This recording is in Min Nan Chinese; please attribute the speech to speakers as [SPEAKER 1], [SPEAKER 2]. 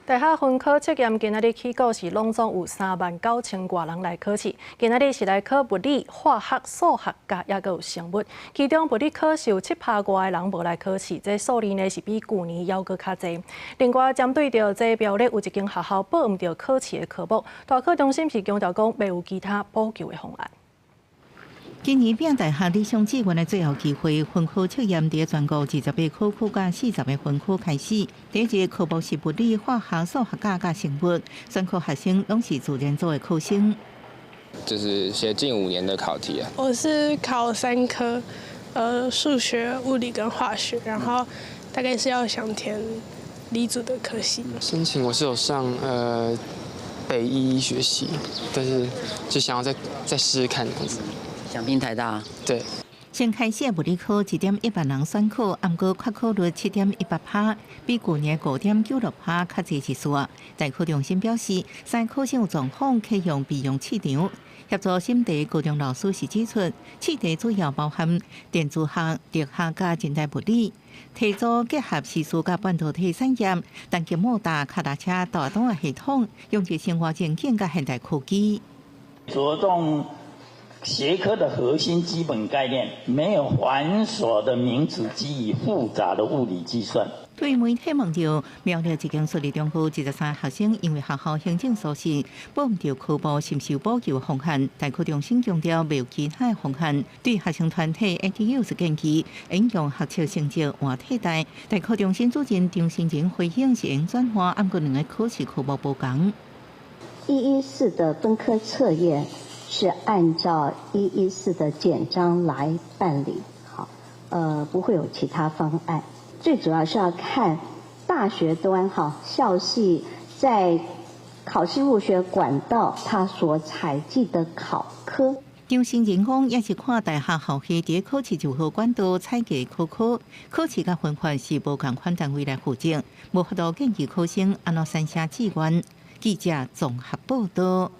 [SPEAKER 1] 大學分科測驗今仔日起鼓是攏總有3萬9千外人來考試。今仔日是來考物理、化學、數學佮猶閣有生物。其中物理考試有7趴外的人無來考試，這數字呢是比舊年猶閣較濟。另外，針對著這苗栗有一間學校報毋著考試的科目，大考中心是強調講袂有其他補救的方案。
[SPEAKER 2] 今年拼大學理想志願的最後機會，分科測驗佇全國28考區佮40個分區開始。第一個科目是物理、化學、數學佮生物，選考學生攏是自然組的考生。
[SPEAKER 3] 就是寫近5年的考題啊。
[SPEAKER 4] 我是考三科，數學、物理跟化學，然後大概是要想填理組的科系。
[SPEAKER 5] 申請我是有上北醫醫學系，但是就想要再試試看這樣子。
[SPEAKER 6] 想拼台大。
[SPEAKER 5] 對。
[SPEAKER 2] 先開始物理科1.1萬人選考，毋過缺考率7.18趴，比舊年5.96趴較濟一絲。大考中心表示，三考生有狀況，可用備用試場。協助審題高中老師是指出，試題主要包含電子學、力學佮近代物理，題組結合時事佮半導體產業，單機摩打、腳踏車、導彈系統，用於生活情景佮現代科技。
[SPEAKER 7] 着重學科的核心基本概念，沒有繁瑣的名詞記憶、複雜的物理計算。
[SPEAKER 2] 對媒體問著苗栗一間私立中學23學生因為學校行政疏失，報毋著科目，是毋是有補救方案？大考中心強調，袂有其他的方案。對學生團體 ATU 是建議，應用學測成績換替代。大考中心主任張新仁回應是應轉換，毋過兩个考試科目無仝。
[SPEAKER 8] 114的分科測驗是按照一一四的簡章來辦理，好，不會有其他方案。最主要是要看大學端哈校系在考試入學管道，它所採計的考科。
[SPEAKER 2] 張新仁講，也是看大學校系佇考試入學管道採計考科，考試佮分發是無仝款單位來負責，無法度建議考生按怎選寫志願。記者綜合報道。